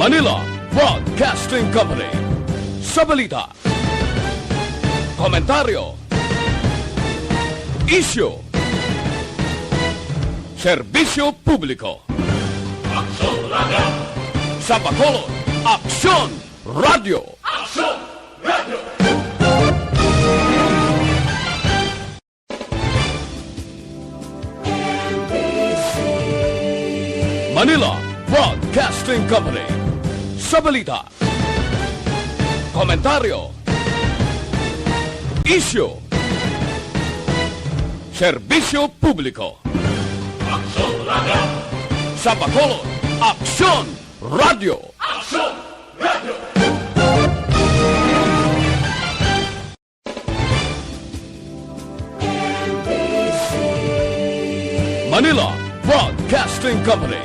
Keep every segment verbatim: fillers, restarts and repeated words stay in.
Manila Broadcasting Company. Sa balita, komentaryo, isyu, serbisyo publiko. Aksyon Radio! Sa Bacolod, Aksyon Radio! Aksyon Radio! Manila Broadcasting Company. Sa balita, komentaryo, isyu, serbisyo publiko. Aksyon Radio! Sa Bacolod, Aksyon Radio! Aksyon Radio! Manila Broadcasting Company.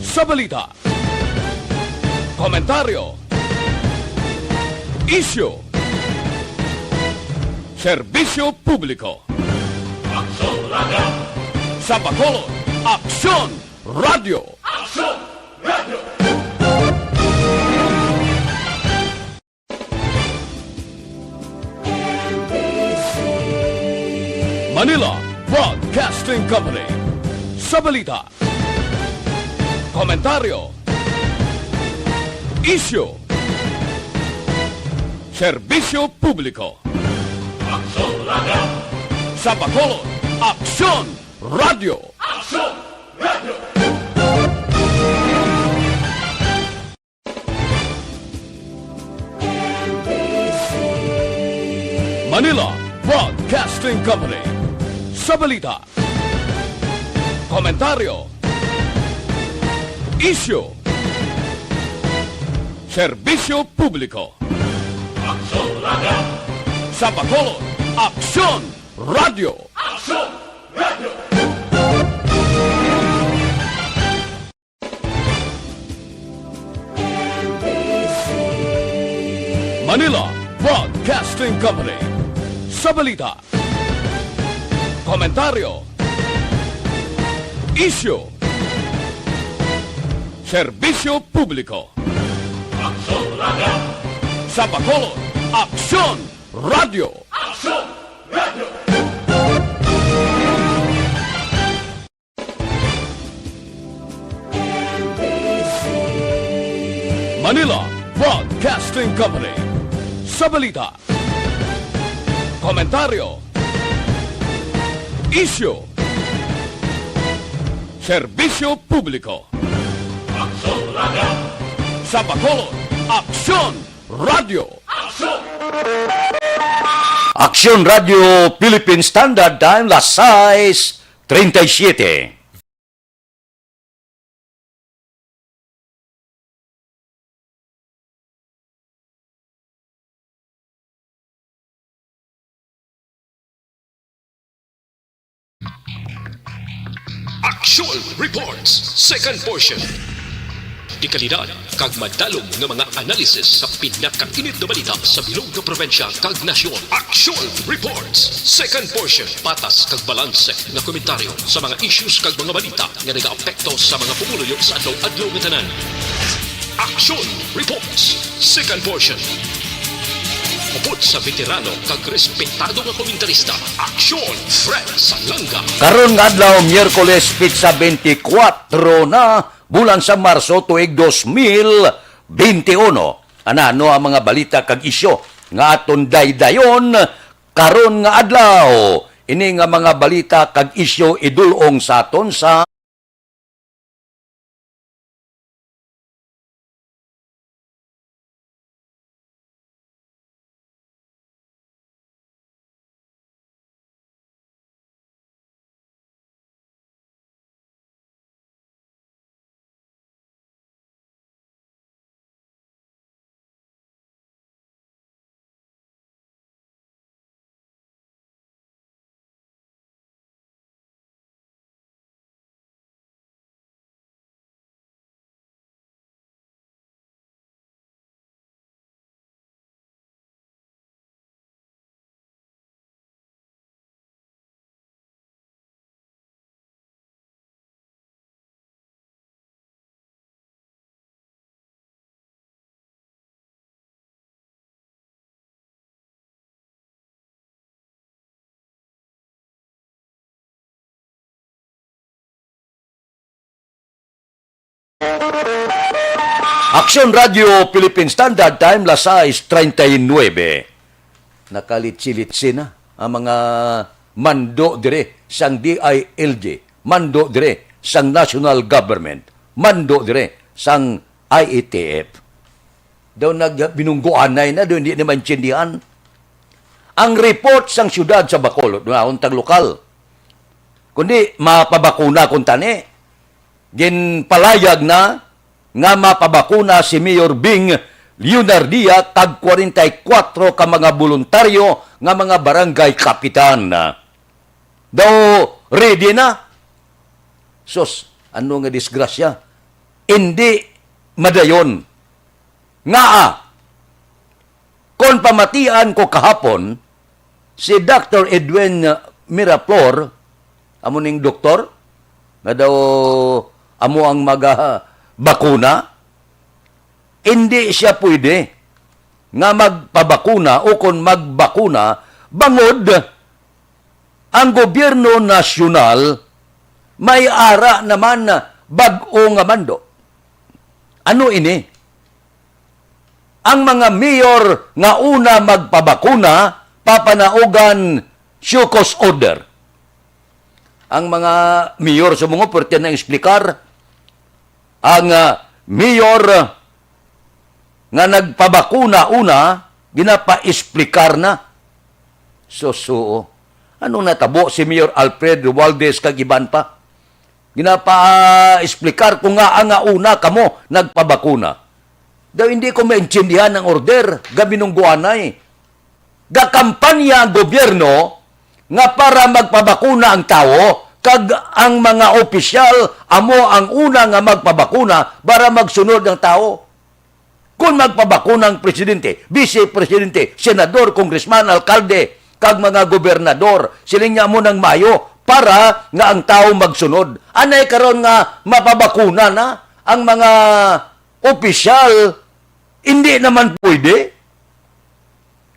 Sa balita, komentaryo, isyu, serbisyo publiko. Aksyon Radio! Sa Bacolod, Aksyon Radio! Aksyon Radio! Manila Broadcasting Company. Sa balita, komentaryo, isyu, serbisyo publiko. Aksyon Radio! Sa Bacolod, Aksyon Radio! Aksyon Radio! Manila Broadcasting Company. Sa balita, komentaryo, isyu, serbisyo publiko. Aksyon Radio! Sa Bacolod, Aksyon Radio! Aksyon Radio! Manila Broadcasting Company. Sa balita, komentaryo, isyu, serbisyo publiko. Aksyon Radio! Sa Bacolod, Aksyon Radio! Aksyon Radio! Manila Broadcasting Company. Sa balita, komentaryo, isyu, serbisyo publiko. Aksyon Radio! Sa Bacolod, Aksyon Radio! Aksyon! Aksyon Radio Philippine Standard Time, las sais treinta y siete. Action Reports, second portion. Dekalidad kag madalom nga mga analysis sa pinakainit nga balita sa bilog nga probinsya kag nasyon. Action Reports, second portion. Patas kag balanse nga komentaryo sa mga issues kag mga balita nga nagaapekto sa mga pumuluyo sa adlaw-adlaw nga tanan. Action Reports, second portion. Upod sa veterano kag respetado nga komentarista, Action Fred Salanga. Karon nga adlaw, Miyerkules, petsa twenty-four na, bulan sa Marso, tuig dos mil bente uno. Ana, ano ang mga balita kag isyu nga aton daydayon karon nga adlaw? Ini nga mga balita kag isyu idul-ong sa aton sa Aksyon Radio Philippine Standard Time, las sais treinta y nueve. Nakalitsi-litsi na ang mga mando dire sang D I L G, mando dire sang national government, mando dire sang I A T F. Daw nagbinungguanay na, daw hindi na maintindihan ang report sang siyudad sa Bacolod, mga untang lokal. Kundi mapabakuna kun tani. Ginpalayag na nga mapabakuna si Mayor Bing Leonardia kag kwarenta y kwatro ka mga boluntaryo nga mga barangay kapitan. Daw ready na. Sus, ano nga disgrasya. Indi madayon. Ngaa, kon pamatian ko kahapon, si Doctor Edwin Miraflor, amo ning doktor, nga daw amo ang magabakuna, hindi siya pwede nga magpabakuna o kon magbakuna bangod ang gobyerno nasyonal may ara naman bag-o nga mando. Ano ini? Ang mga mayor nga una magpabakuna, papanaugan show cause order. Ang mga mayor sa mga pwerte na explicar, ang, ah, mayor nga nagpabakuna una, ginapa-explicar na. Susuo. Anong natabo si Mayor Alfred Romualdez kag iban pa? Ginapa-explicar ko nga ang una kamo nagpabakuna. Daw hindi ko maintindihan ang order, gabinungguanay. Gakampanya ang gobyerno nga para magpabakuna ang tawo, kag ang mga opisyal amo ang una nga magpabakuna para magsunod ang tawo. Kung magpabakuna ang presidente, vice presidente, senador, congressman, alkalde, kag mga gobernador, siling niya mo ng mayo para nga ang tawo magsunod. Anay karon nga mapabakuna na ang mga opisyal, hindi naman pwede.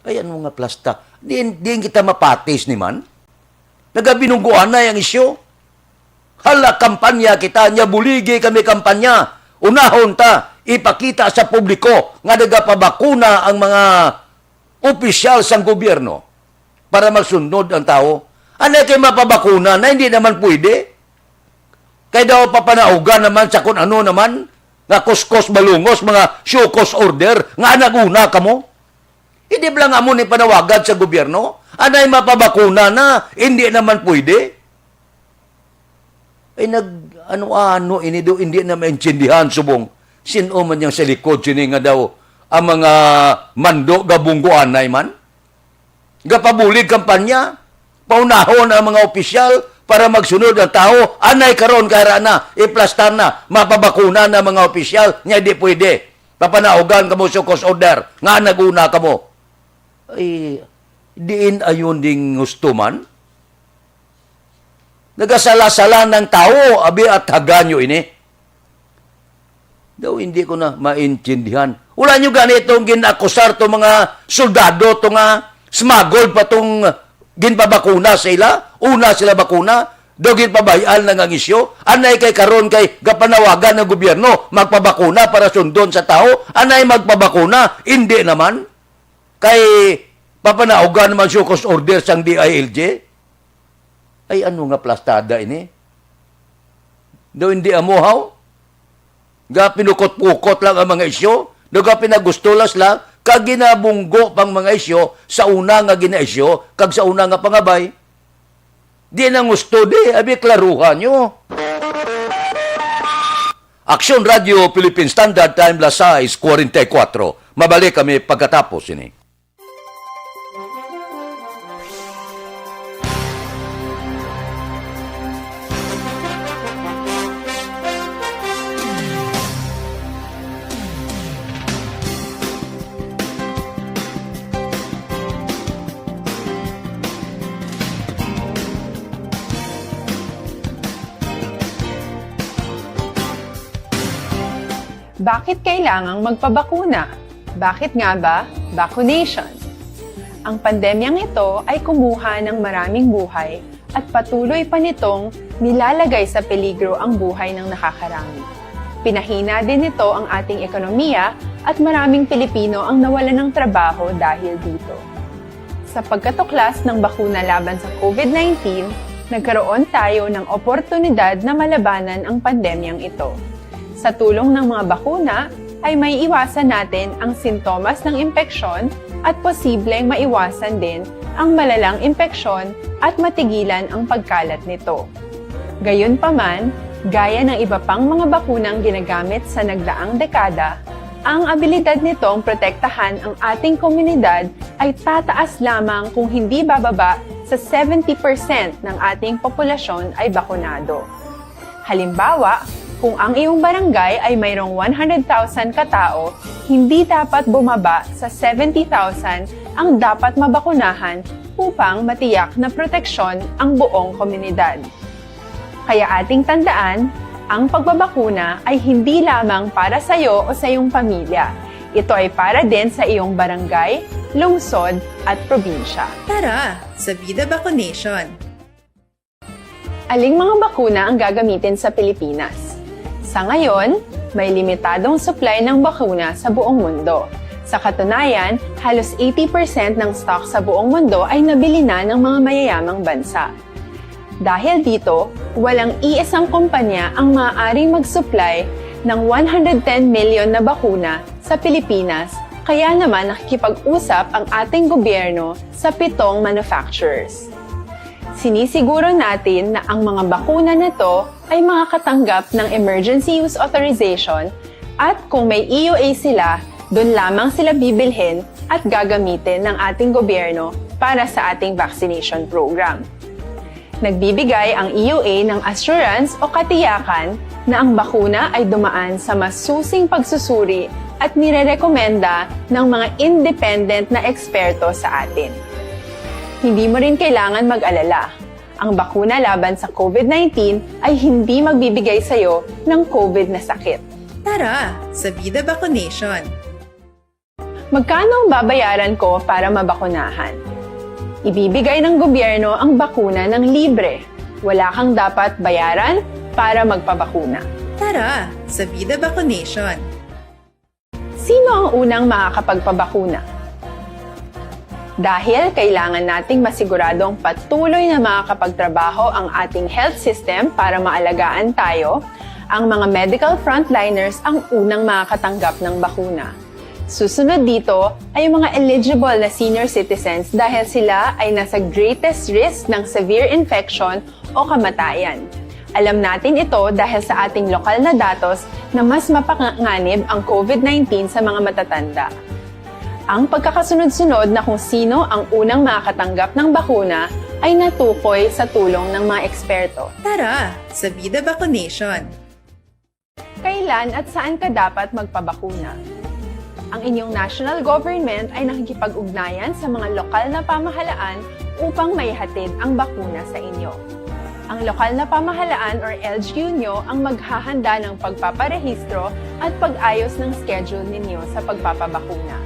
Ay, ano nga plasta? Diin, diin kita mapatis ni man? Nagabinungguanay ang isyu. Hala, kampanya kita, nya buligi kami kampanya. Unahon ta, ipakita sa publiko nga nagapabakuna ang mga opisyal sang gobyerno para masunod ang tawo. Anay kay mapabakuna na, hindi naman pwede. Kay daw papanaugan naman sa kun ano naman, nga kuskos balungos, mga show cause order, nga naguna kamo. Hindi bala nga amo ni panawagan sa gobyerno? Anay mapabakuna na, hindi naman pwede. Ay, nag-ano-ano ini do, hindi na maintindihan, subong. Sino man yang sa likod sini nga daw ang mga mando gabungguanay man? Gapabulig kampanya, paunahon ang mga opisyal para magsunod ang tawo. Anay karon kay ra na, iplastar na, mapabakuna na mga opisyal, nya di pwede. Papanaugan kamo show cause order, nga naguna kamo. Ay, diin ayon ding gusto man? Nagasala-sala ng tawo, abi at haganyo ini. Daw hindi ko na maintindihan. Wala nyo gani itong ginakusar to mga soldado to nga smuggled pa tong ginpabakuna sa ila? Una sila bakuna, daw ginpabayaan lang ang isyu. Anay kay karon kay gapanawagan ng gobyerno, magpabakuna para sundon sa tao. Anay magpabakuna, hindi naman. Kay papanaugan naman show cause order sang D I L G. Ay, ano nga plastada ini? Daw hindi amo, haw? Gapinukot-pukot lang ang mga isyu, daw gapinagusto lang sila, kag ginabunggo pang mga isyu sa una nga ginaisyu, kag sa una nga pangabay. Di na gusto di, abi klaruhan nyo. Aksyon Radio Philippine Standard Time, las sais kwarenta y kwatro. Mabalik kami pagkatapos ini. Bakit kailangang magpabakuna? Bakit nga ba vaccination? Ang pandemyang ito ay kumuha ng maraming buhay at patuloy pa nitong nilalagay sa peligro ang buhay ng nakakarami. Pinahina din nito ang ating ekonomiya at maraming Pilipino ang nawalan ng trabaho dahil dito. Sa pagkatuklas ng bakuna laban sa COVID nineteen, nagkaroon tayo ng oportunidad na malabanan ang pandemyang ito. Sa tulong ng mga bakuna, ay may iwasan natin ang sintomas ng impeksyon at posibleng maiwasan din ang malalang impeksyon at matigilan ang pagkalat nito. Gayunpaman, gaya ng iba pang mga bakunang ginagamit sa nagdaang dekada, ang abilidad nitong protektahan ang ating komunidad ay tataas lamang kung hindi bababa sa seventy percent ng ating populasyon ay bakunado. Halimbawa, kung ang iyong barangay ay mayroong one hundred thousand katao, hindi dapat bumaba sa seventy thousand ang dapat mabakunahan upang matiyak na proteksyon ang buong komunidad. Kaya ating tandaan, ang pagbabakuna ay hindi lamang para sa iyo o sa iyong pamilya. Ito ay para din sa iyong barangay, lungsod, at probinsya. Tara, sa Vida Vaccination! Aling mga bakuna ang gagamitin sa Pilipinas? Sa ngayon, may limitadong supply ng bakuna sa buong mundo. Sa katunayan, halos eighty percent ng stock sa buong mundo ay nabili na ng mga mayayamang bansa. Dahil dito, walang iisang kumpanya ang maaaring mag-supply ng one hundred ten million na bakuna sa Pilipinas, kaya naman nakikipag-usap ang ating gobyerno sa pitong manufacturers. Sinisiguro natin na ang mga bakuna na to ay makakatanggap ng emergency use authorization at kung may E U A sila, doon lamang sila bibilhin at gagamitin ng ating gobyerno para sa ating vaccination program. Nagbibigay ang E U A ng assurance o katiyakan na ang bakuna ay dumaan sa masusing pagsusuri at nirerekomenda ng mga independent na eksperto sa atin. Hindi mo rin kailangan mag-alala. Ang bakuna laban sa COVID nineteen ay hindi magbibigay sa iyo ng COVID na sakit. Tara, sa Vida Vaccination! Magkano ang babayaran ko para mabakunahan? Ibibigay ng gobyerno ang bakuna ng libre. Wala kang dapat bayaran para magpabakuna. Tara, sa Vida Vaccination! Sino ang unang makakapagpabakuna? Dahil kailangan nating masiguradong patuloy na makakapagtrabaho ang ating health system para maalagaan tayo, ang mga medical frontliners ang unang makakatanggap ng bakuna. Susunod dito ay ang mga eligible na senior citizens dahil sila ay nasa greatest risk ng severe infection o kamatayan. Alam natin ito dahil sa ating lokal na datos na mas mapanganib ang COVID nineteen sa mga matatanda. Ang pagkakasunod-sunod na kung sino ang unang makakatanggap ng bakuna ay natukoy sa tulong ng mga eksperto. Tara, sa Vida Vaccination! Kailan at saan ka dapat magpabakuna? Ang inyong national government ay nakikipag-ugnayan sa mga lokal na pamahalaan upang maihatid ang bakuna sa inyo. Ang lokal na pamahalaan or L G U nyo ang maghahanda ng pagpaparehistro at pag-ayos ng schedule ninyo sa pagpapabakuna.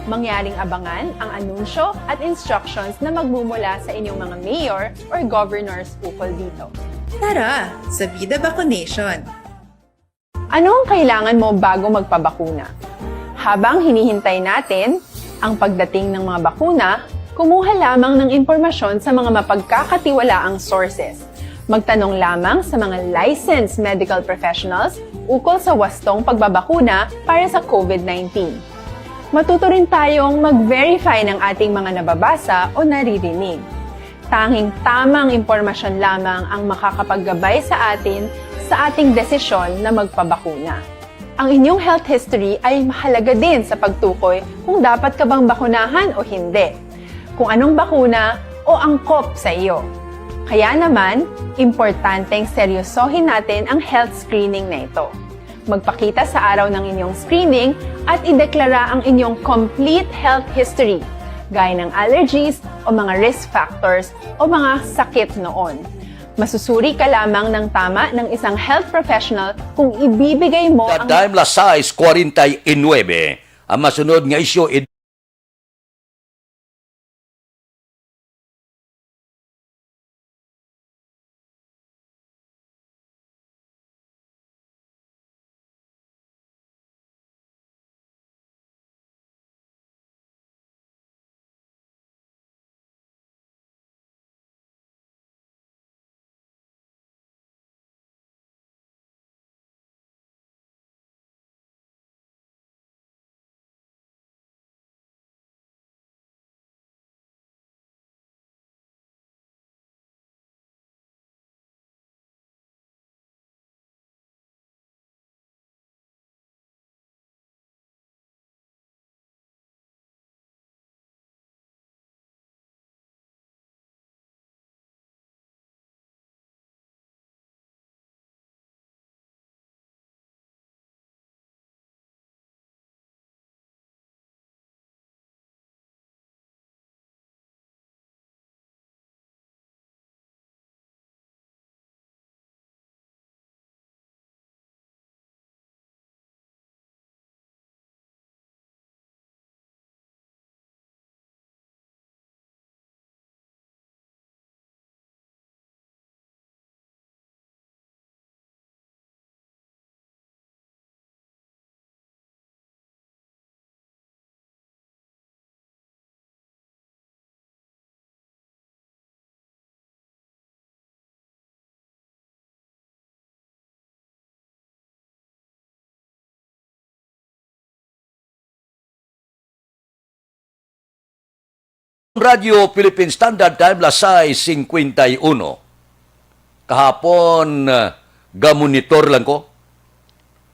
Mangyaring abangan ang anunsyo at instructions na magmumula sa inyong mga mayor or governors ukol dito. Tara, sa Vida Vaccination! Ano ang kailangan mo bago magpabakuna? Habang hinihintay natin ang pagdating ng mga bakuna, kumuha lamang ng impormasyon sa mga mapagkakatiwalaang sources. Magtanong lamang sa mga licensed medical professionals ukol sa wastong pagbabakuna para sa COVID nineteen. Matuto rin tayong mag-verify ng ating mga nababasa o naririnig. Tanging tamang impormasyon lamang ang makakapaggabay sa atin sa ating desisyon na magpabakuna. Ang inyong health history ay mahalaga din sa pagtukoy kung dapat ka bang bakunahan o hindi, kung anong bakuna o angkop sa iyo. Kaya naman, importanteng seryosohin natin ang health screening na ito. Magpakita sa araw ng inyong screening at ideklara ang inyong complete health history, gaya ng allergies o mga risk factors o mga sakit noon. Masusuri ka lamang ng tama ng isang health professional kung ibibigay mo ang Dime La Size forty-nine. Ang masunod nga isyu, id- Radyo Philippine Standard Time, las sais cincuenta y uno. Kahapon, ah, gamonitor lang ko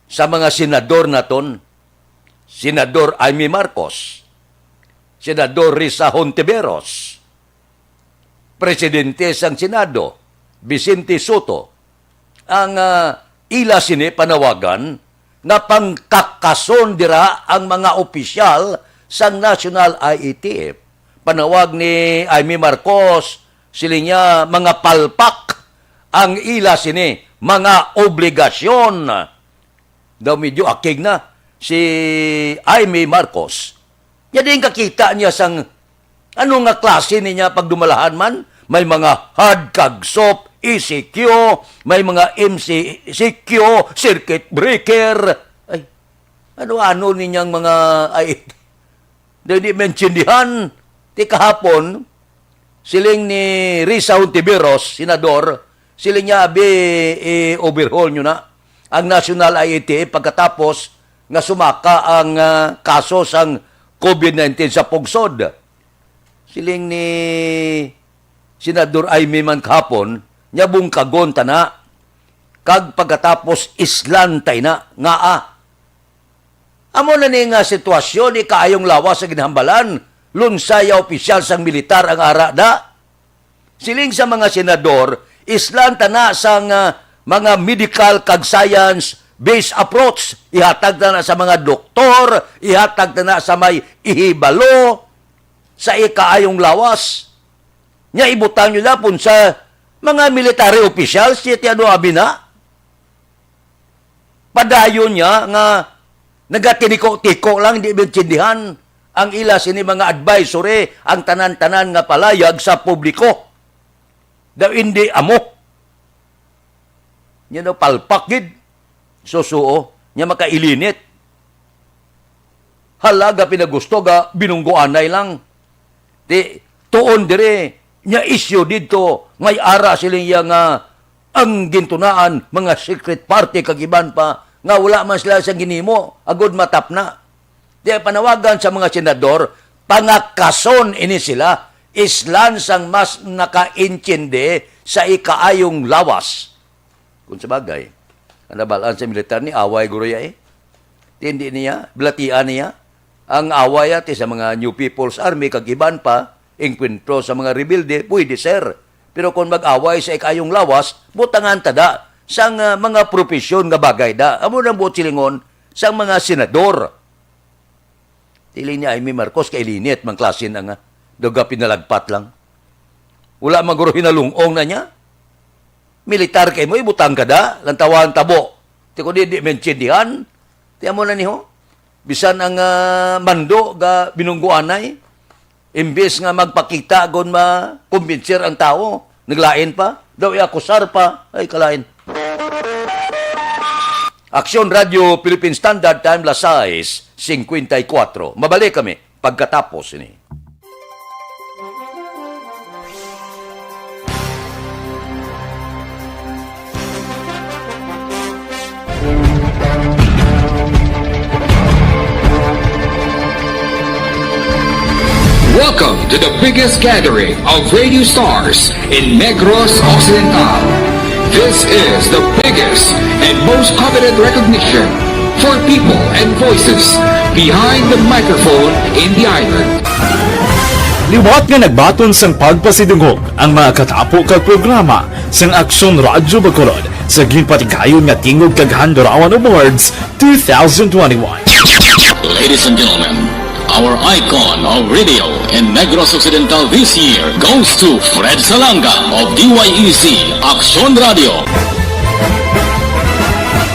sa mga senador naton, Senador Imee Marcos, Senador Risa Hontiveros, Presidente sang Senado, Vicente Sotto, ang, ah, ila sini panawagan nga pangkakason dira ang mga opisyal sang National I A T F. Panawag ni Imee Marcos, siling niya, mga palpak ang ila sini mga obligasyon. Daw medyo akig na si Imee Marcos. Nya diin kakita niya sang ano nga klase niya pagdumalahan man? May mga hard kag soft, E C Q, may mga M C C Q, circuit breaker. Ay, ano-ano ninyang mga, ay, di, di maintindihan. Ti kahapon, siling ni Risa Hontiveros, senador, siling niya, abi, i-overhaul nyo na ang National I A T F pagkatapos nga sumaka ang, ah, kaso sang COVID nineteen sa pungsod. Siling ni Senador Imee man kahapon, nya bungkagon ta na, kag pagkatapos islantay na, ngaa? Amo na ni nga sitwasyon, ikaayong lawas sa ginhambalan, lunsaya opisyal sang militar ang ara da. Siling sa mga senador, islan ta na sang, ah, mga medical kag science-based approach. Ihatag ta na sa mga doktor, ihatag ta na sa may ihibalo, sa ikaayong lawas. Nya ibutang nyo na pun sa mga military officials, si Tiano Abina. Padayon niya nga nagatiniko-tiko lang, di maintindihan ang ila sini mga advisory, ang tanan-tanan nga palayag sa publiko. Daw hindi amo. Nya daw palpak gid. Susuo, nya makailinit. Hala, ga pinagusto ga binunggoanay lang. Ti, tuon diri, nya isyu didto, may ara siling iya nga ang gintunaan, mga secret party kag iban pa, nga wala man sila sa ginhimo, agud matapna. Di panawagan sa mga senador, pangakason ini sila, islan sang mas nakaintindi sa ikaayong lawas. Kung sa bagay, ang nabalaan sa militar ni away guro ya eh. Ti hindi niya, bilatian niya. Ang away ati sa mga New People's Army kag iban pa, engkwentro sa mga rebelde, pwede, sir. Pero kung mag-away sa ikayong lawas, butangan ta da sang, ah, mga propesyon nga bagay da. Amo nang buot silingon sang mga senador. Siling ni Imee Marcos, kay linit man klase na nga. Daw ga pinalagpat lang. Wala man guro hinalung-ong na niya. Militar kay mo, ibutang ka da, lantawan tabo. Ti ko di, di maintindihan. Ti amo na ni ho. Bisan ang, ah, mando ga binungguanay. Imbis nga magpakita gon makumbinser ang tawo, naglain pa. Daw iakusar pa. Ay, kalain. Aksyon Radyo Philippine Standard Time, las sais cincuenta y cuatro. Mabalik kami pagkatapos ini. Welcome to the biggest gathering of radio stars in Negros Occidental. This is the biggest and most coveted recognition for people and voices behind the microphone in the island. Liwat nga nagbaton sang pagpasidungog ang mga katapo kag programa sang Aksyon Radyo Bacolod sa ginpatigayon nga Tingog kag Handurawan Awards two thousand twenty-one. Ladies and gentlemen, our icon of radio in Negros Occidental this year goes to Fred Salanga of D Y E C Aksyon Radio.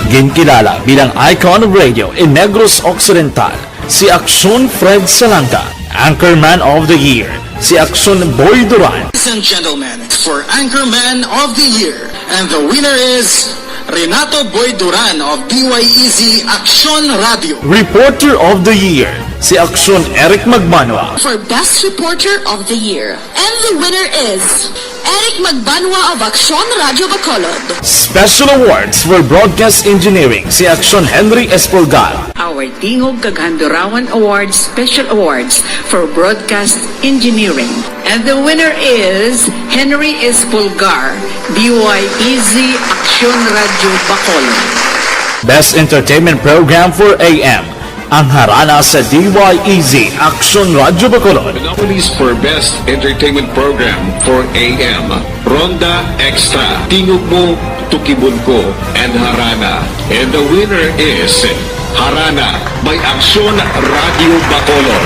Ginkilala bilang icon of radio in Negros Occidental si Aksyon Fred Salanga, Anchorman of the Year, si Aksyon Boy Duran. Ladies and gentlemen, for Anchorman of the Year, and the winner is Renato Boy Duran of D Y E C Aksyon Radio. Reporter of the Year, si Aksyon Eric Magbanwa. For Best Reporter of the Year, and the winner is Eric Magbanwa of Aksyon Radyo Bacolod. Special Awards for Broadcast Engineering, si Aksyon Henry Espolgar. Our Tingog kag Handurawan Awards Special Awards for Broadcast Engineering. And the winner is Henry Espolgar, D Y E Z, Aksyon Radyo Bacolod. Best Entertainment Program for A M, ang Harana sa D Y E Z, Aksyon Radyo Bacolod. The nominees for Best Entertainment Program for A M, Ronda Extra, Tingog Mo, Tukibon Ko, and Harana. And the winner is Harana by Aksyon Radyo Bacolod.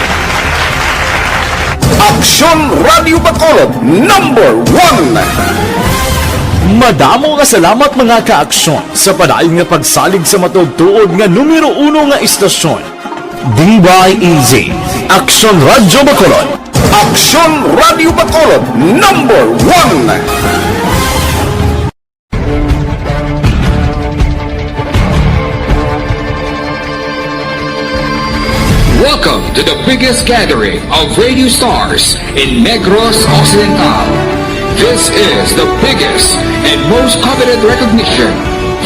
Aksyon Radyo Bacolod, number one. Madamo nga salamat, mga ka-aksyon, sa padayon nga pagsalig sa matuod-tuod nga numero uno nga istasyon. D Y E Z, Aksyon Radyo Bacolod. Aksyon Radyo Bacolod, number one. Welcome to the biggest gathering of radio stars in Negros Occidental. This is the biggest and most coveted recognition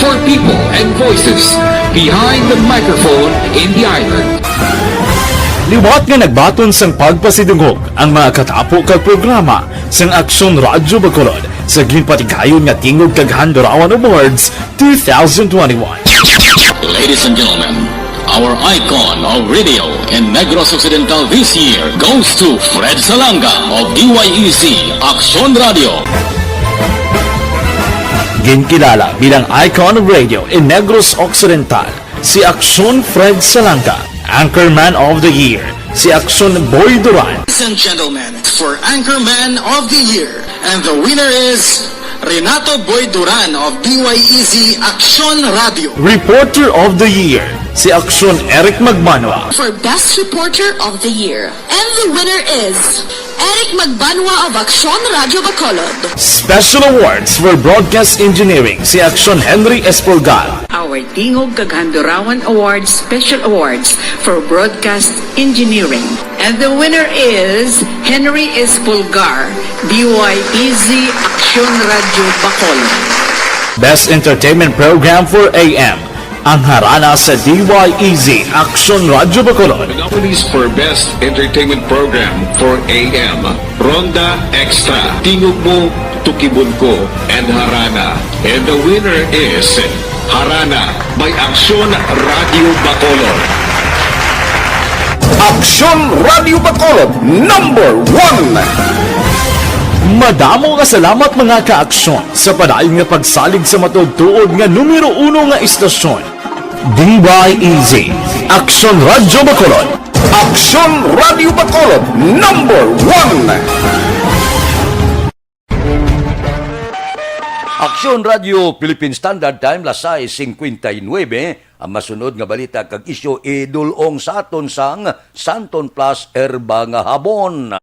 for people and voices behind the microphone in the island. Liwat nga nagbaton sang pagpasidungog ang mga katapo kag programa sang Aksyon Radyo Bacolod sa ginpatigayon nga Tingog kag Handurawan Awards two thousand twenty-one. Ladies and gentlemen, our icon of radio in Negros Occidental this year goes to Fred Salanga of D Y E Z Aksyon Radio. Ginkilala bilang icon of radio in Negros Occidental, si Aksyon Fred Salanga. Anchorman of the Year, si Aksyon Boy Duran. Ladies and gentlemen, for Anchorman of the Year, and the winner is Renato Boy Duran of D Y E Z Aksyon Radio. Reporter of the Year, si Aksyon Eric Magbanwa. For Best Reporter of the Year, and the winner is Eric Magbanwa of Aksyon Radyo Bacolod. Special Awards for Broadcast Engineering, si Aksyon Henry Espolgar. Our Tingog kag Handurawan Awards Special Awards for Broadcast Engineering. And the winner is Henry Espolgar, D Y E Z Aksyon Radyo Bacolod. Best Entertainment Program for A M, ang Harana sa D Y E Z Aksyon Radyo Bacolod. The nominees for Best Entertainment Program for A M, Ronda Extra, Tingog Mo, Tukibon Ko, and Harana. And the winner is Harana by Aksyon Radio Bacolod. Aksyon Radio Bacolod, number one. Madamo nga salamat, mga ka-aksyon, sa padayon nga pagsalig sa matuod-tuod nga numero uno nga istasyon. D Y E Z, Aksyon Radyo Bacolod. Aksyon Radyo Bacolod, number one. Aksyon Radyo Philippine Standard Time, las sais cincuenta y nueve. Ang masunod nga balita kag isyu idul-ong sa aton sang Santon Plus Herba nga Habon.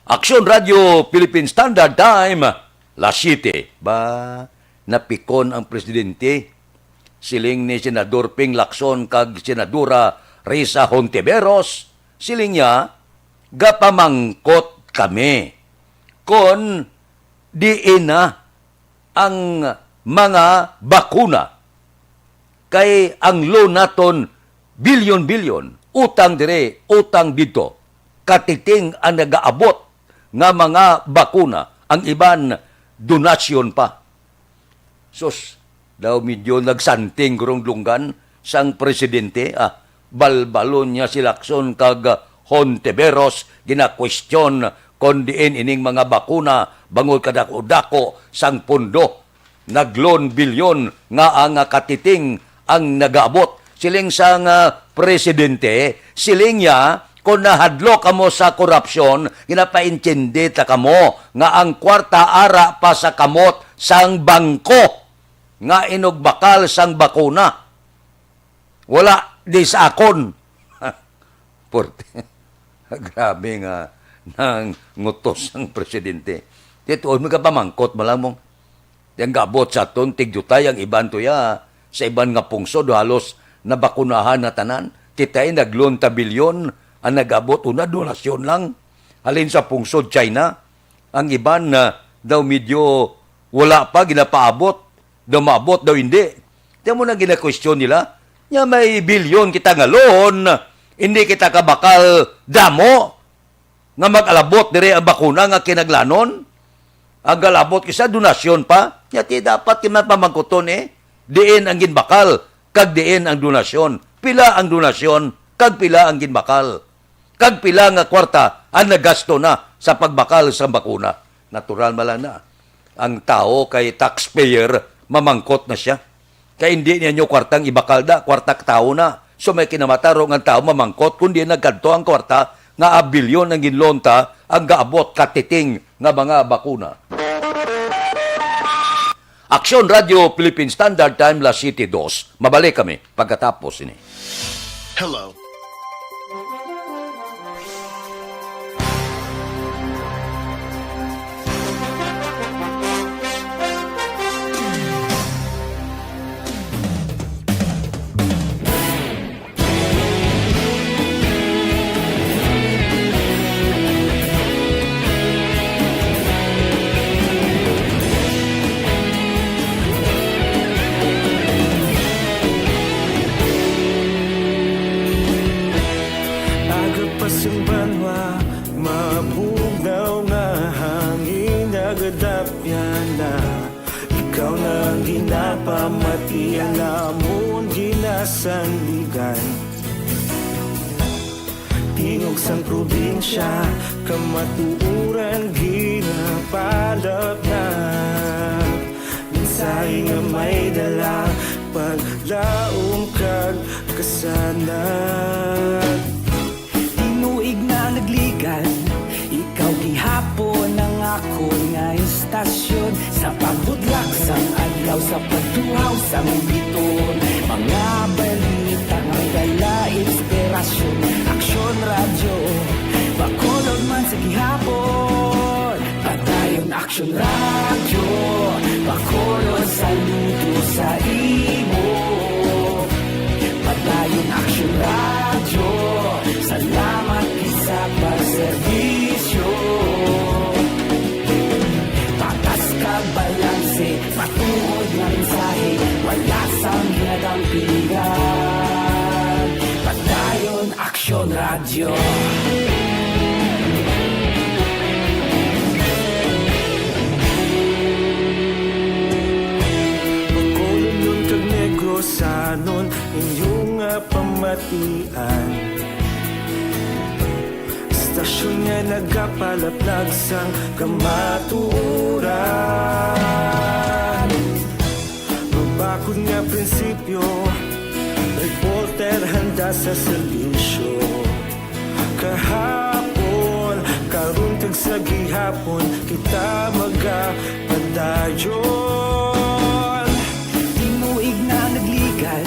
Aksyon Radyo Philippine Standard Time, las siete. Ba, napikon ang presidente. Siling ni Senador Ping Lacson kag Senadora Risa Hontiveros, siling niya, "Gapamangkot kami kon diin na ang mga bakuna, kay ang loan naton bilyon-bilyon, utang diri, utang didto, katiting ang nagaabot nga mga bakuna, ang iban donasyon pa." Sus, daw medyo nagsanting gurong dunggan sang presidente, ah, balbalon niya si Lacson kag Hontiveros, ginakwestiyon kon diin ining mga bakuna bangod kadako-dako sang pondo. Nag-loan bilyon nga ang katiting ang nagaabot. Siling sang, ah, presidente, siling niya, Kung nahadlok kamo sa korupsyon, ginapaintindi ta kamo nga ang kwarta ara pa sa kamot sang bangko nga inugbakal sang bakuna. Wala di sa akon. Porte. Grabe nga nangutos ang presidente. Tituon mo ka pamangkot mo lang mo. Yang gabot sa aton, tigdutay ang iban tuya. Sa iban nga pungsod, halos nabakunahan na tanan. Kitay naglon ta bilyon ang nagabot, una, donasyon lang. Halin sa pungsod, China. Ang iban na daw medyo wala pa, ginapaabot. Daw maabot, daw hindi. Tiyan mo na ginakwestiyon nila. Nya may bilyon kita nga loan, hindi kita kabakal damo nga mag-alabot diri ang bakuna nga kinaglanon. Ang galabot kisa donasyon pa. Nya ti dapat kay man pamangkuton eh. Diin ang ginbakal, kag diin ang donasyon. Pila ang donasyon, kag pila ang ginbakal. Kag pila nga kwarta ang nagasto na sa pagbakal sa bakuna. Natural man lang na. Ang tawo kay taxpayer, mamangkot na siya. Kay hindi niya nyo kwartang ibakal na, kwarta tawo na. So may kinamataro nga tawo mamangkot kung di nagkadto ang kwarta nga abilyon ang ginlonta ang gaabot katiting nga mga bakuna. Aksyon Radio Philippine Standard Time, las siete dos. Mabalik kami pagkatapos ini. Hello. Aga pa sing banwa, mabugnaw nga hangin, nagadapyan na. Ikaw na ang ginapamati, ang amon ginasandigan. Tingog sang probinsya, kamatuoran ginapalapnag. Mensahe nga may dala, paglaom kag kasanag. Tinuig na nagligan, ikaw gihapon ang akon nga istasyon. Sa pagbudlak sang adlaw, sa pagtuhaw sang bituon, mga balita nga may dala inspirasyon. Aksyon Radyo, Bacolod man sa gihapon. Padayon Aksyon Radyo, Bacolod, saludo sa imo. Padayon Aksyon Radyo, salamat gid sa pagserbisyo. Patas kag balanse, matuod nga mensahe, wala sang ginadampigan. Padayon Aksyon Radyo. Bacolod kag Negros, sanon inyo nga pamatian. Istasyon nga nagapalaplag sang kamatuoran. Mabakod nga prinsipyo, reporter handa sa serbisyo. Kahapon, karon kag sa gihapon, kita magapadayon. Tinuig na nagligan,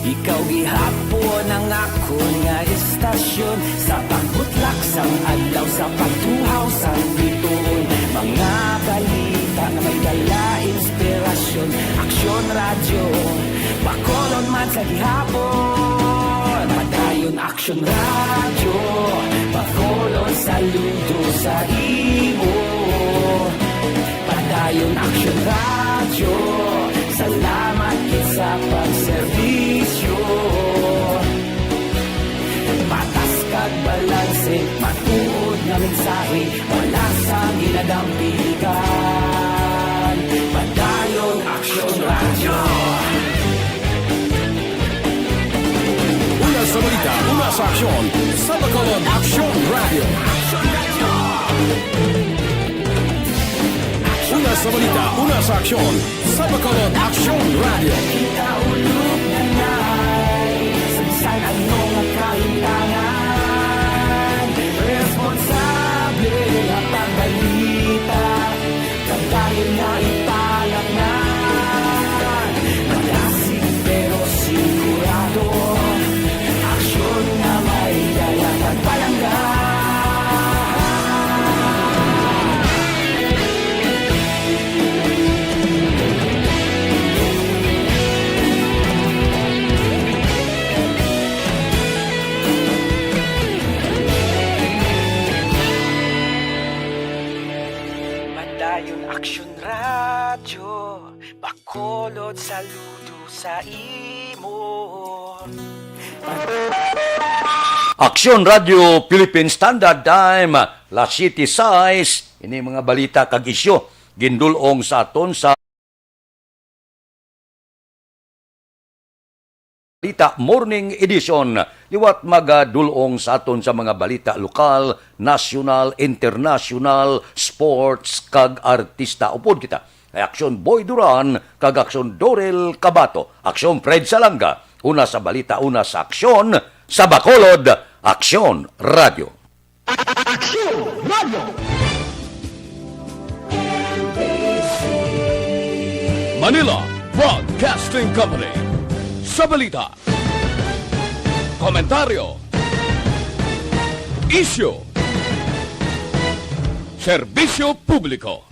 ikaw gihapon ang akon nga istasyon. Sa pagbutlak sang adlaw, sa pagtuhaw sang bituon, mga balita nga may dala inspirasyon. Aksyon Radyo, Bacolod man sa gihapon. Padayon Aksyon Radyo, Bacolod, saludo sa imo. Padayon Aksyon Radyo, salamat gid sa pagserbisyo. Patas kag balanse, matuod nga mensahe, wala sang ginadampigan. Padayon Aksyon Radyo. Una sa balita, una sa aksyon, sa Bacolod Aksyon Radyo. Una sa balita, una sa aksyon, sa Bacolod Aksyon Radyo. Kita ulog na nai, sa bisan ano nga kahintangan. Radyo Bacolod, saludo sa imo. Aksyon Radyo Philippine Standard Time, las siete sais. Ini mga balita kag isyu gindul-ong sa aton sa Balita Morning Edition. Liwat magadul-ong sa aton sa mga balita lokal, nasyonal, internasyonal, sports, kag artista. Upod kita kay Aksyon Boy Duran kag Aksyon Dorel Cabato, Aksyon Fred Salanga. Una sa balita, una sa aksyon, sa Bacolod, Aksyon Radyo. Aksyon Radyo. Manila Broadcasting Company. Sa balita, komentaryo, isyu, serbisyo publiko.